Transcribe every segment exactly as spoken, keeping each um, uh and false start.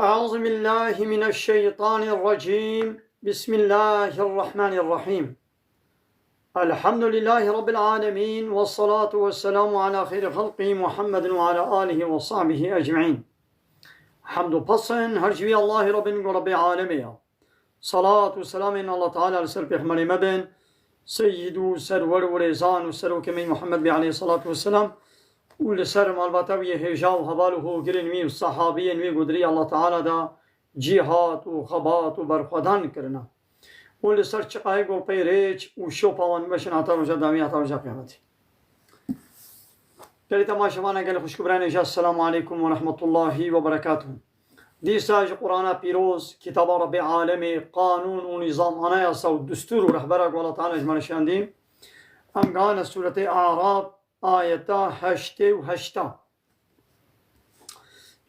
أعوذ بالله من الشيطان الرجيم. بسم الله الرحمن الرحيم. الحمد لله رب العالمين، والصلاة والسلام على خير خلقه محمد وعلى آله وصحبه أجمعين. Hemd û pesn her ji wî Allahê Rabbin ku Rabbê alemê ya. Salat û selamên Allah Teala li ser pêxemberê me bin, seyyid û serwer û rêzan û serokê me Muhammed bê aleyhissalatu vesselam û li ser malbata wî yê hêja û heval û hogirên wî û sahabiyên wî ku dirî Allah Teala da cîhat û xebat û berxwedan kirina. Û li ser çiqayê ku pey rêç û şopa wan bimeşin heta roja dawî, heta roja qiyametê. Gelî temaşevana gelî xwişk û birayên hêja, Esselamu aleykum ve rahmetullahi ve berekatuhu. Dîsa ji Qur'ana pîroz, kitaba Rabbê alemê, qanûn û nîzam, anayasa û destûr û rehbera ku Allah Teala ji me re şandî, em gane sûretê Araf, ayeta heştê û heşta.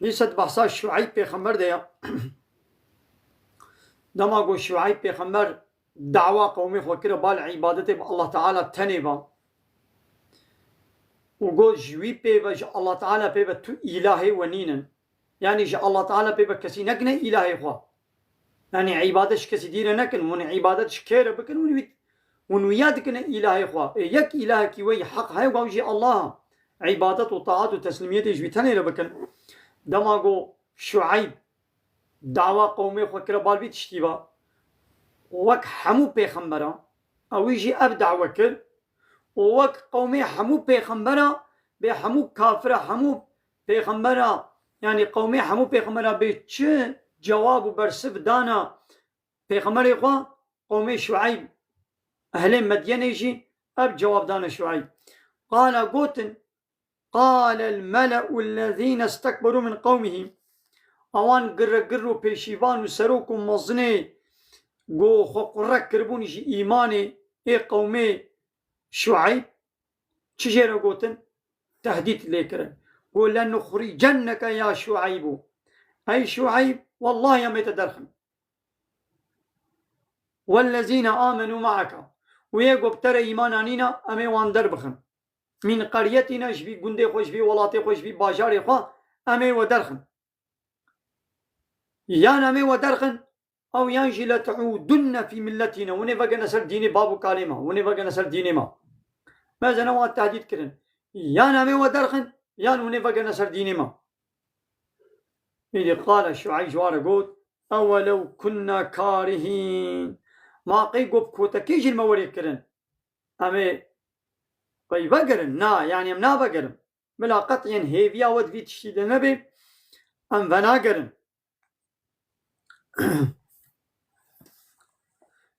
Dîsa di behsa Şueyb pêxember de ya. Dema ku Şueyb pêxember dawa qewmê xwe kire bal îbadetê bi Allah Teala tenê ba. Û got, ji wî pê ve, ji Allah Teala pê ve tu îlahê we nînin. Yanî ji Allah Teala pê ve kesî nekine îlahê xwe. Yanî îbadet ji kesî dî re nekin. Hûn îbadet ji kê re bikin, hûn wî, hûn wiya dikine îlahê xwe. Ê yek îlahekî we yî heq heye, ew jî Allah e. Îbadet û taat û teslîmiyetê ji wî tenê re bikin. Dema got Şueyb dawa qewmê xwe kire bal vî tiştî ve. Wek hemû pêxembera, ewî jî ev dawe kir. Û wek qewmê hemû pêxembera, bê hemû kafira, hemû pêxembera, yanî qewmê hemû pêxembera bê çi cewab û bersiv dana pêxemberê xwe, qewmê Şueyb, ehlê Medyenê jî ev cewab dane Şueyb. Qala gotin, Qala el-mele'u ellezîne istekberu min qewmihi. Ewan girregir û pêşîvan û serok û mezinê ku xwe qurre kiribûn ji îmanê ê qewmê Şueyb, çi jê re gotin? Tehdît lê kirin. Got, "Lenuxricenneke ya Şueybu." Ey Şueyb, wellahî em ê te derxin. "Wellezîne amenû me'eke." Û yê ku bi te re îman anîne, em ê wan derbixin. "Min qeryetina", ji vî gundê xwe, ji vî welatê xwe, ji vî bajarê xwe, em ê we derxin. Yan em ê we derxin, ew yan jî "lete'ûdunne fî milletina", hûn ê vegerne ser dînê bab û kalê me, hûn ê vegerne ser dînê me. Mezene wan tehdît kirin. Yan em ê we derxin, yan hûn ê vegerne ser dînê me. Îdî qale Şueyb ji wan re got, "Ewelew kunna karihîn." Ma qey got kotekê jî li me werê kirin. Em ê qey vegerin? Na, yanî em navegerin. Bila qet'iyên hêviya we di vî tiştî de nebe, em venagerin.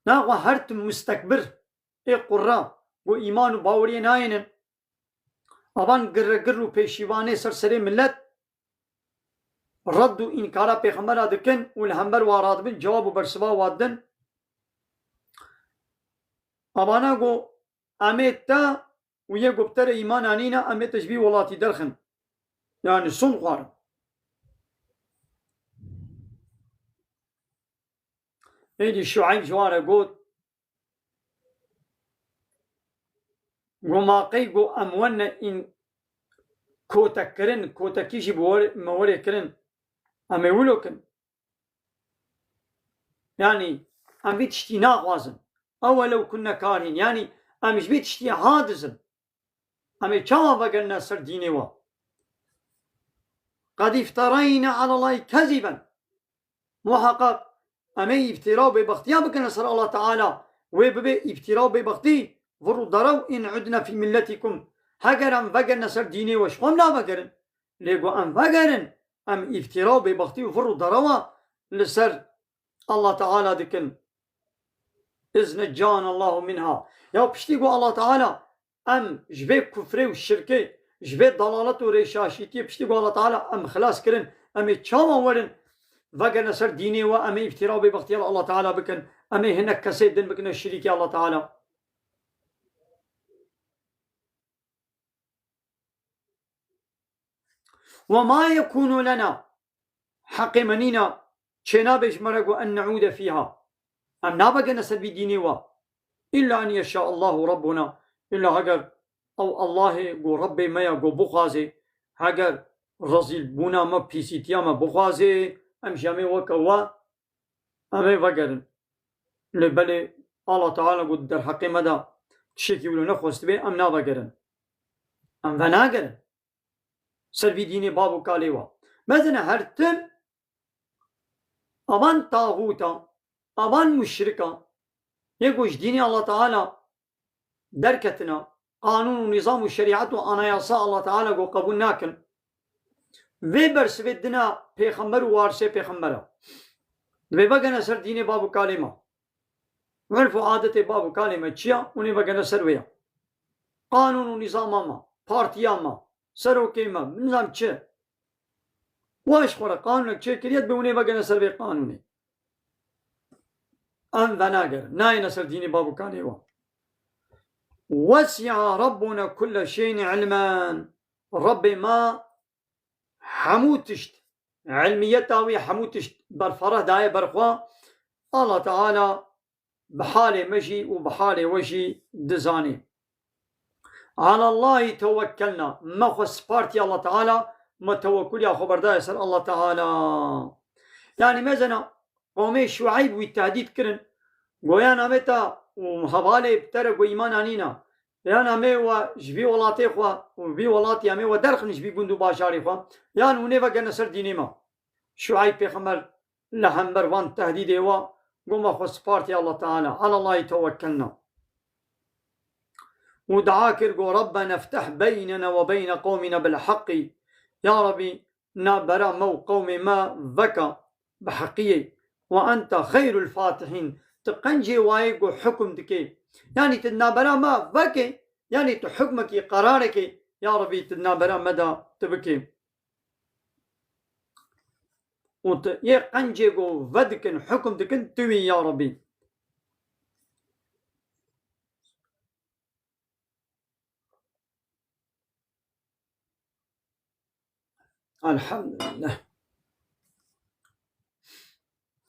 Naxwe her tim mustekbir ê qurra ku îman û baweriyê nayênin, avan girregir û pêşîvanê ser serê millet red û înkara pêxembera dikin û li hember wa radibin cewab û bersiva wa didin. Avana ku em ê te û yê ku bi te re îman anîne, em ê te ji vî welatî derxin. Yanî sun xwarin. Êdî Şueyb ji wan re got, "Got ma qey got em wene în kotek kirin, kotekî jî bi wer-, me werê kirin, em ê wilo kin." Yanî em vî tiştî naxwazin. Ewelew kunne karihîn. Yanî em ji vî tiştî hadizin. Em ê çawa vegerine ser dînê we? Qed îftereyne alallahî keziben. Muheqeq em ê îftira û bêbextiya bikine ser Allah Teala. Wê bibe îftira û bêbextî, vir û derew, in udne fî milletikum. Heger em vegerine ser dînê we, ji xwe em navegerin. Lê ku em vegerin, em îftira û bêbextî û vir û derewa li ser Allah Teala dikin. Iz neccanallahu minha. Ya piştî ku Allah Teala em ji vê kufrê û şirkê, ji vê dalalet û rêşaşîtiyê, piştî ku Allah Teala em xilas kirin, em ê çawa werin vegerine ser dînê we, em ê îftira û bêbextiya li Allah Teala bikin, em ê hinek kesê din bikine şirîkê Allah Teala? Ve ma yekûnû lena, heqê me nîne, çênabe ji me re ku en neûde fîha. Em navegene ser vî dînê we. Îlla en yeşâ Allahu Rabbuna. Îlla heger ew Allahê ku Rebbê me ya ku bixwaze, heger rezîlbûna me, pîsîtiya me bixwaze, em jî em ê weke we, em ê vegerin. Lê belê Allah Teala got derheqê me de tiştekî wilo nexwestibê, em navegerin. Em venagerin ser vî dînê bav û kalê we. Mezine her tim avan taxûta, avan muşrika, yê ku ji dînê Allah Teala derketina, qanûn û nîzam û şerîet û anayasa Allah Teala ku qebûl nakin. Vê bersivê dina pêxember û warisê pêxembera. Divê vegene ser dînê bav û kalê me. Urf û adetê bav û kalê me çi ya? Hûn ê vegene ser wê ya. Qanûn û nîzama me, partiya me, serokê me, nizam çi? Wa ji xwe re qanûnek çêkiriye, divê hûn ê vegene ser vê qanûnê. Em venagerin, nayêne ser dînê bav û kalê wan. Wesi'a Rabbuna kulle şeyin ilmen. Rabbê me hemû tişt, ilmiyeta wî hemû tişt berfareh daye ber xwe. Allah Teala bi halê me jî û bi halê we jî dizanî. Alallahî tewekkelna. Me xwe spartiye Allah Teala, me tewekkuliya xwe berdaye ser Allah Teala. Yanî mezena qomê Şueyb wî tehdît kirin. Goyan amê ta û hevalê bi te re go îmana nîna. Yan amê we ji vî welatê xwe û vî welatî amê we derxin ji vî gund û bajarê xwe. Yan hûn ê vegene ser dînê me. Şueyb pêxember li hember van tehdîdê wa, got, me xwe spartiye Allah Teala, alallahî tewekkelna. Û dua kir, got, Rabbena fteh beynena we beyne qewmina bil heqî. Ya Rabbî, nabera me û qewmê me veke bi heqiyê. Ve ente xeyrul fatihîn. Tu qencê wayê ku hukm dikê. Yanî tu nabera me veke, yanî tu hukmekî, qerarekê, ya Rabbî, tu nabera me de tu bikê. Û tu yê qencê ku vedikin, hukum dikin, tu wî ya Rebî. Elhamdülillah.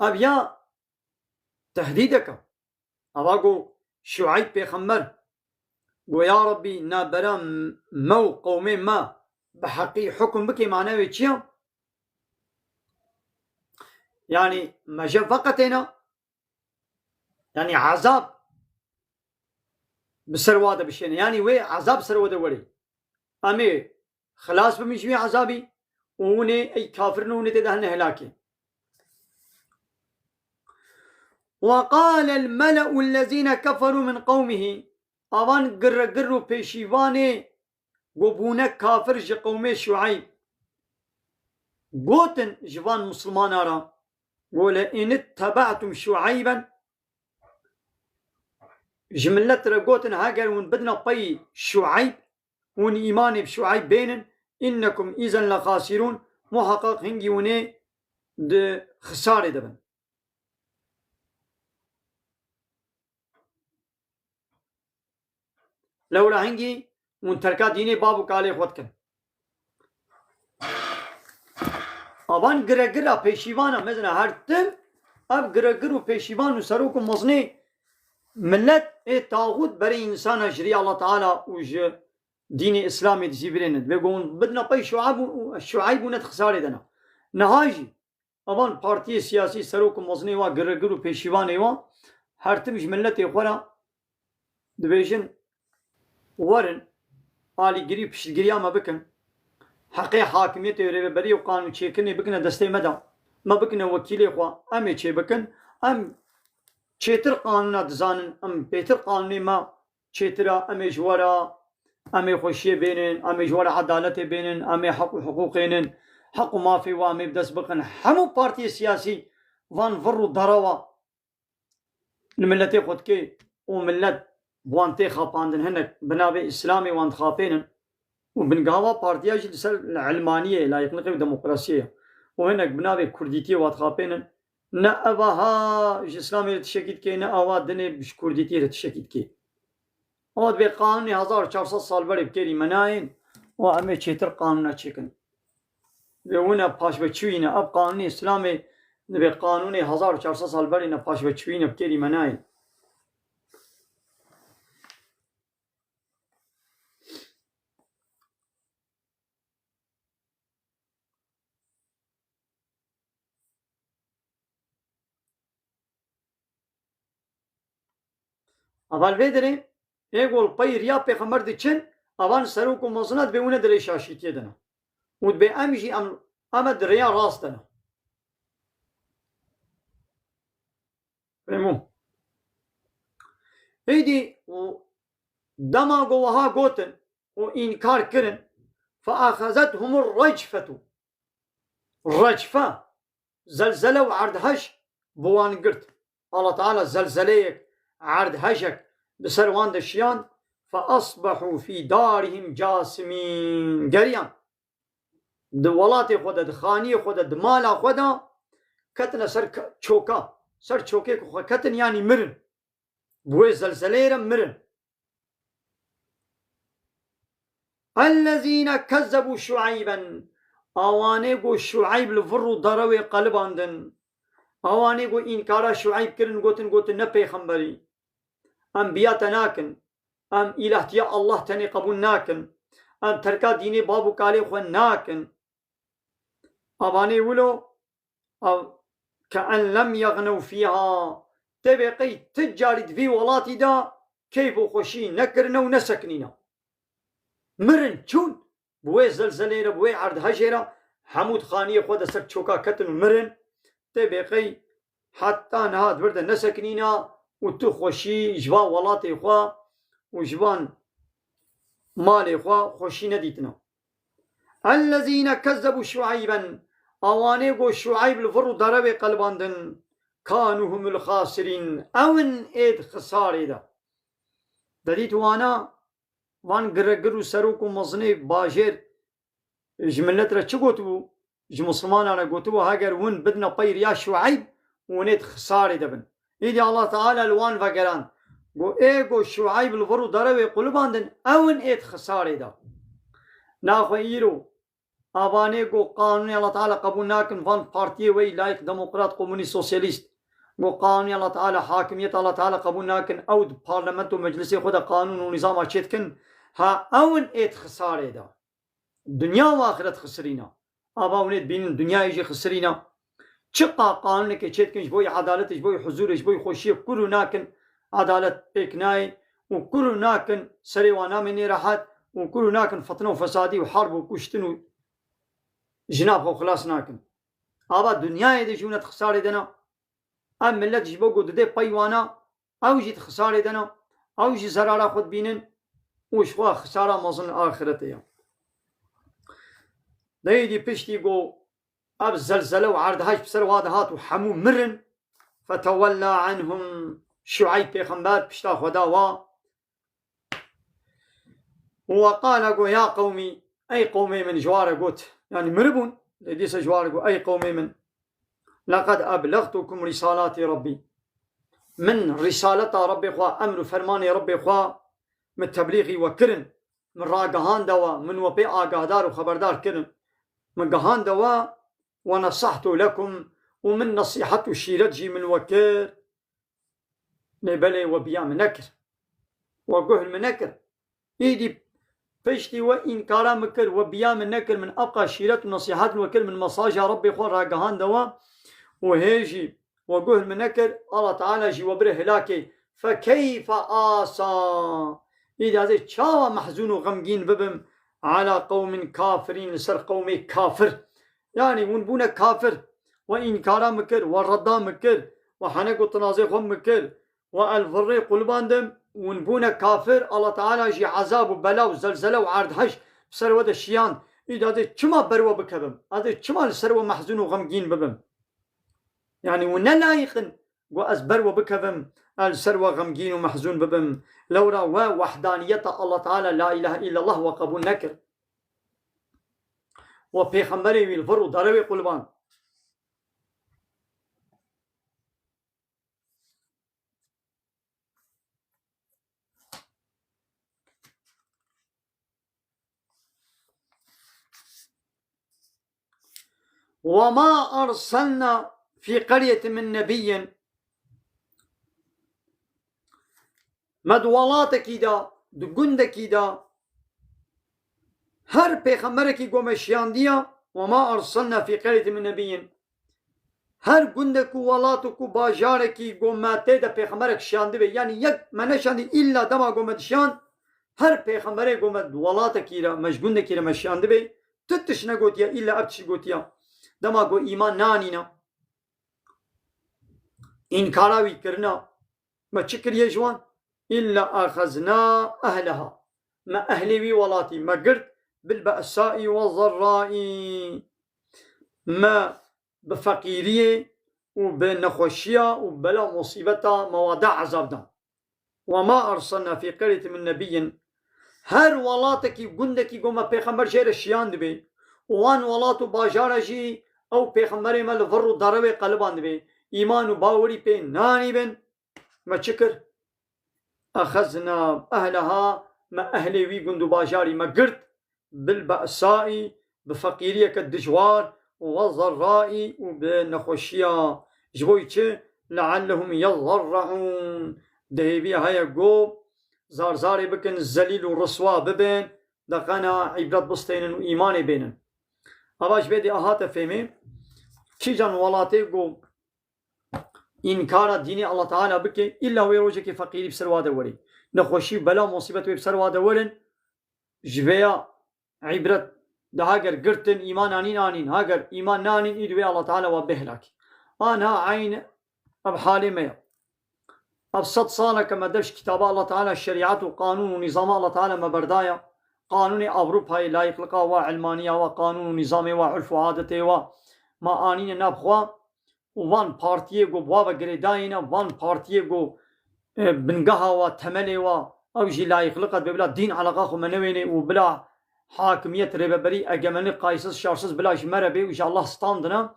Ev ya tehdîdek e. Ava ku Şueyb pêxember got, ya Rabbî, nabera me û qewmê me bi heqî hukum bikê, mane wê çi ya? Yanî me je veqetêne, yanî ezab bi ser wa de bişêne. Yanî wê ezab ser we de werê. Em ê xilas bibin ji wî ezabî û hûn ê ey kafir in û hûn ê tê de hene helakê. Ve qâlel mele'u lezîne keferû min qewmihî, avan giregir û pêşîvanê ku bûne kafir ji qewmê Şueyb, gotin ji van misilmana re, got, le in ittebe'tum Şueyben, ji milet re gotin, heger hûn bidine pey Şueyb, hûn îmanê bi Şueyb bênin, innekum îzen lexasîrûn, muheqeq hingî hûn ê di xisarê de bin. Lewra hingî hûn terka dînê bav û kalê xwe dikin. Avan giregira pêşîvana mezina her tim ev giregir û pêşîvan û serok û mezinê milet ê taxût berê însana ji rî Allah Teala û ji dînê Îslamê dizîvirêne. Divê ku hûn bidine pey Şueyb û, Şueyb û ne di xisarê de ne. Niha jî avan partiyê siyasî, serok û mezinê wa, giregir û pêşîvanê wa her tim ji miletê xwe re dibêjin, werin, alîgirî û piştgiriya me bikin. Heqê hakimiyetê û rêveberî û qanûnçêkirinê bikine destê me de. Me bikine wekîlê xwe, em ê çêbikin. Em çêtir qanûna dizanin, em bêtir qanûnê me çêtir e, em ê ji we re, em ê xweşiyê bênin, em ê ji we re edaletê bênin, em ê heq û hiqûqê nin, heq û mafê we em ê bi dest bixin. Hemû partiyê siyasî van vir û derewa li miletê xwe dikê û milet bi wan tê xapandin, hinek bi navê Îslamê wan dixapênin û bingava partiya jî li ser ilmaniyê, layîqliqê û demokrasiyê ye û hinek bi navê kurdîtiyê wan dixapênin. Ne eva ha ji Îslamê re tiştekî dikê, ne eva dinê ji kurdîtiyê re tiştekî dikê. Ew divê qanûnê hezar û çar sed sal berê bi kêrî me nayên û em ê çêtir qanûna çêkin. Divê wina paşveçûyî ne. Ev qanûnê Îslamê divê qanûnê hezar û çar sed sal berê ne paşveçûyî ne, bi kêrî me nayên. Ava li vê derê ê ku li pey riya pêxember diçin, avan serok û mezina dibê wine di rê şaşîtiyê de ne. Û dibê em jî em, em e di rêya rast de ne. Fehmû? Êdî û dema ku wiha gotin û înkar kirin, فَأَخَذَتْهُمُ الرَّجْفَةُ. Recfe, zelzele û erdhej bi wan girt. Allah Teala zelzeleyek, erdhejek li ser wan de şiyand. فَأَصْبَحُوا فِي دَارِهِمْ جَاثِمِينَ. Geriyan. Di welatê xwe de, di xaniyê xwe de, di mala xwe de ketine ser ke-, çoka. Ser çokê ku xwe ketin, yanî mirin. Bi wê zelzeleyê re mirin. اَلَّذ۪ينَ كَذَّبُوا شُعَيْبًا. Awanê ku Şueyb li vir û derewê qelibandin. Awanê ku înkara Şueyb kirin, gotin, gotin ne pêxemberî. Em biya te nakin. Em îlahtiya Allah tenê qebûl nakin. Em terka dînê bab û kalê xwe nakin. Avanê wilo, ev, كَأَنْ لَمْ يَغْنَوْا فِيهَا. Tê bê qey ti carî di vî welatî de keyf û xweşî nekirine û nesekinîne. Mirin çûn, bi wê zelzelê re, bi wê erdhejê re, hemû di xaniyê xwe de ser çoka ketin û mirin. Tê bê qey heta niha di vir de nesekinîne û tu xweşî ji van welatê xwe û ji van malê xwe xweşî nedîtine. اَلَّذ۪ينَ كَذَّبُوا شُعَيْبًا. Awanê ku Şueyb li vir û derewê qelibandin, كَانُوا هُمُ الْخَاسِرِينَ. Ew in ê di xisarê de. Dedît wana, van giregir û serok û mezinê bajêr ji milet re çi gotibû? Ji misilmanan re gotibû, heger win bidine pey riya Şueyb, win ê di xisarê de bin. Îdî Allah Teala li wan vegerand. Got, ê ku Şueyb li vir û derewê qulibandin, ew in ê di xisarê de. Naxwe îro, avanê ku qanûnê Allah Teala qebûl nakin, van partiyê wê layîk, demokrat, komunîst, sosyalîst, ku qanûnê Allah Teala, hakimiyet Allah Teala qebûl nakin, ew di parlamento meclisê xwe de qanûn û nîzama çêdikin, ha ew in ê di xisarê de. Dinya û axiret xisirîna. Ava hûn ê dibînin dinyayê jî xisirîna. Çiqa qanûnekê çêdikin ji bo yê edaletê, ji bo yê huzûrê, ji bo yê xweşiyê, ku rû nakin, edalet pêk nayê û ku rû nakin, serê wan namênê rehet û ku rû nakin fitne û fesadî û herb û kuştin û ji nav xwe xilas nakin. Ava dinyayê de jî hûn ê di xisarê de ne. Ev milet ji bo ku didê pey wana, ew jî di xisarê de ne, ew jî zerara xwe dibînin û ji xwe xisara mezin li axiretê ye. Neyîdî piştî ku ev zelzele û erdhej bi ser wa dihat û hemû mirin, فَتَوَلَّى عَنْهُمْ. Şueyb pêxember pişta xwe da wa. وَقَالَ, got, يَا قَوْمِ, ey qewmê min, ji wa re got. Yanî miribûn, lê dîsa ji wa re got, ey qewmê min, لَقَدْ أَبْلَغْتُكُمْ رِسَالَاتِ رَبِّي. Min rîsaleta Rebbê xwe, emr û fermanê Rebbê xwe, min teblîxî we kirin, min ragihande we, min we pê agahdar û xeberdar kirin. Min gihande we, وَنَصَحْتُ لَكُمْ, û min nesîhet û şîret jî min we kir. Lê belê we biya min nekir. We guh li min nekir. Îdî piştî we înkara min kir, we biya min nekir, min ewqa şîret û nesîhet li we kir, min mesaja Rebbê xwe ragihande we û hê jî we guh li min nekir, Allah Teala jî we bire hilakê. فَكَيْفَ آسَى. Îdî ez ê çawa mehzûn û xemgîn bibim, عَلَى قَوْمٍ كَافِرِينَ, li ser qewmê kafir. Yanî hûn bûne kafir. We înkara min kir, we redda min kir, we henek û tinazê xwe min kir, we el virrê qulbandim, hûn bûne kafir, Allah Teala jî ezab û bela û zelzele û erdhej bi ser we de şiyand. Îda dê çima ber we bikevim? Ez dê çima li ser we mehzûn û xemgîn bibim? Yanî hûn ne layîq in ku ez ber we bikevim, ez li ser we xemgîn û mehzûn bibim. Lewra we wehdaniyeta Allah Teala, la ilahe illallah we qebûl nekir. We pêxemberê wî li vir û derewê quliband. وَمَا أَرْسَلْنَا فِي قَرْيَةٍ مِّن نَّبِيٍّ. Me di welatekî de, di gundekî de, her pêxemberekî ku me şiyandiye, وَمَا أَرْسَلْنَا فِي قَرْيَةٍ مِّن نَّبِيٍّ. Her gundek û welat û ku bajarekî go me tê de pêxemberek şiyandibe. Yanî yek me neşandî, îlla dema go me dişiyand, her pêxemberê go me welatekî re, me ji gundekî re me şiyandibe. Tu tişt negotiye, îlla ev tişt gotiya. Dema go îman nanîne, înkara wî kirina, me çi kiriye ji wan? Îlla axezna ehleha. Me ehlê wî welatî me girt, bil be'saî we zerraî. Me bi feqîriyê û bi nexweşiya û bela musîbeta me wa da ezab dan. Ve ma erselna fî qeryetin min nebiyyin. Her welatekî, gundekî go me pêxember jê re şiyan dibe. Û wan welat û bajara jî ew pêxemberê me li vir û derewê qeliban dibe. Îman û bawerî pê nanîbin. Me çi kir? Exezna ehleha, me ehlê wî gund û bajarî me girt, bil be'saî, bi feqîriyeke dijwar, we zerraî û bi nexweşiya. Ji bo çi? Leallehum yezerreûn. Dihêviya heye ku zarzarê bikin, zelîl û riswa bibin, deqena îbret bistênin û îmanê bênin. Ava ji vê dê hate fêmê, kîjan welatê ku înkara dînê Allah Teala bike, îlla wê rojekê feqîrî bi ser wa de were. Nexweşî û bela musîbet wê bi ser wa de werin, ji vê ya îbret de, hager girtin, îman anîn, anîn. Hager îman nanîn, îdî wê Allah Teala wa bihelakî. Aniha eyn ev halê me ya. Ev sed saleke me dev ji kitaba Allah Teala, şerîat û qanûn û nîzama Allah Teala me berdaya. Qanûnê Ewropayê, layîqliqa wa, ilmaniya wa, qanûn û nîzamê wa, urf û adetê wa, me anîne nav xwe. Û van partiyê ku bi wa ve girêdayî ne, van partiyê ku, e, bingeha wa, temelê wa, ew jî layîqliqa dibe bila dîn eleqa xwe me newênê û bila hakimiyet, rêveberî, egemenlik qaysiz şersiz bila ji me re bê û ji Allah standine.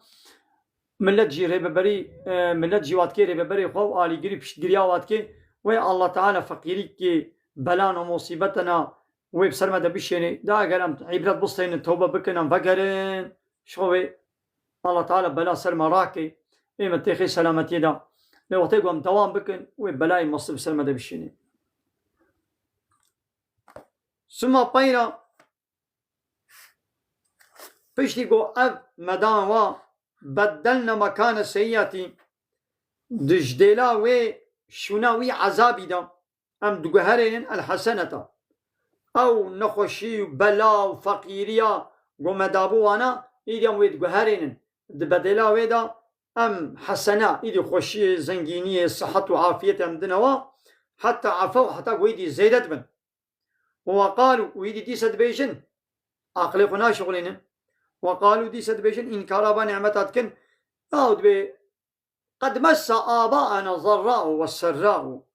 Millet jî rêveberî, e, millet jî wa dikê rêveberê xwe û alîgirî piştgiriya wa dikê. Wê Allah Teala feqîrîkê, belana, musîbetena wê bi ser me de bişênê. Da eger em îbret bisteynin, tewbe bikin, em vegerin, ji xwe wê Allah Teala bela ser me rake, ê me têxê selametiyê de. Lê wextê ku em dewam bikin, wê belayê mezin bi ser me de bişênê. Sima peyra, piştî ku ev me dan wa, beddelne mekane seyyiatî, di ji dêla wê şûna wî ezabî de, em diguherênin el-heseneta. Ew nexweşî û bela û feqîriya ku me dabû wana, îdî em wê diguherênin. Di bedêla wê de em hesena, îdî xweşiyê, zengîniyê, sihet û afiyetê em dine wa, heta efew, heta ku îdî zêde dibin. Û weqalû, û îdî dîse dibêjin, aqilê xwe naşixulînin. Weqalû, dîse dibêjin, înkara va nîmeta dikin, ew dibê, qed messa abaena zerra'u ve serra'u.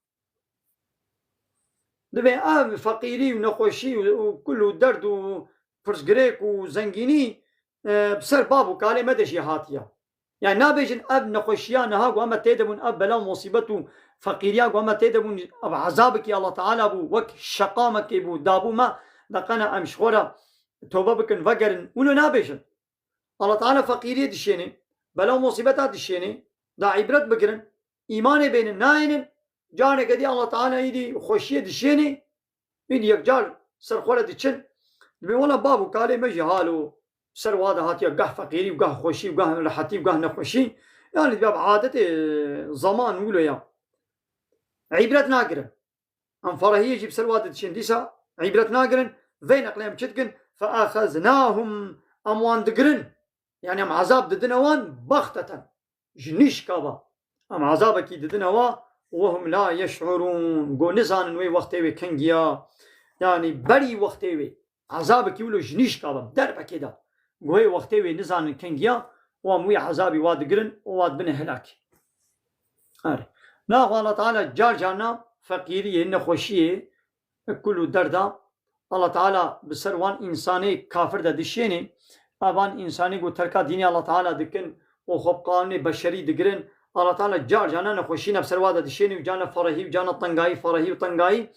Dibê ev feqîrî û nexweşî û, û kul û derd û pirsgirêk û zengînî, e, bi ser bav û kalê me de jî hatiye. Yani nabêjin ev nexweşiya niha ku em tê de bûn, ev bela û musîbet û feqîriya ku em tê de bûn, ev ezabekî Allah Teala bû, wek şeqamekê bû, dabû me, deqena em ji xwe re tobe bikin, vegerin. Wilo nabêjin. Allah Teala feqîriyê dişênê, bela û musîbeta dişênê, da îbret bigirin, îmanê bênin, nayênin, careke dî Allah Teala îdî xweşiyê dişênê, îdî yekcar ser xwe re diçin, dibê wela bav û kalê me jî halo ser wa de hatiye, gah feqîrî û gah xweşî û gah rehetî û gah nexweşî, yani dibe bi adetê zaman wilo ya. Îbret nagirin. Em ferehiyê jî bi ser wa de diçin. Dîsa îbret nagirin. Vê neqlê em çi dikin? Fe axeznahum. Em wan digirin. Yani em ezab didine wan baxteten. Ji nîşka ve. Em ezabekî didine wa. Ve hum la yeş'urûn. Go nizanin wê wextê wê kengiya. Yani berî wextê wê. Ezabekî wilo ji nîşka ve. Derbekê de. Go wê wextê wê nizanin kengiya. Wan wî ezabî wa digirin. Û wa dibine helakî. Erê. Naxwe Allah Teala car carna feqîriyê, nexweşiyê, kul û derda Allah Teala bi ser wan însanê kafir de dişênê. Evan însanê ku terka dînê Allah Teala dikin û xwe bi qanûnê beşerî digirin. Allah Teala car carna nexweşî ne bi ser wa de dişênê û carna ferehî û carna tengayî, ferehî û tengayî.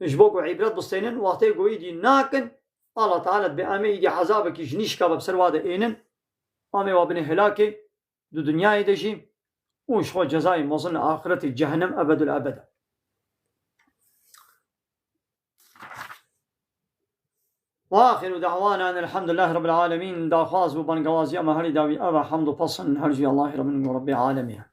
Ji bo ku îbret bistênin, wextê ku îdî nakin, Allah Teala dibê em ê îdî ezabekî ji nîşka ve bi ser wa de ênin. Em ê wa binê helakê. Di dinyayê de jî û ji xwe cezayê mezin li axiretê cehennem ebedul ebed e. وآخر دعوانا أن الحمد لله رب العالمين. Daxwaz û bangewaziya me herî dawî ev e, hemd û pez in her jî Allahî Rabbî û Rebbî alemî ye.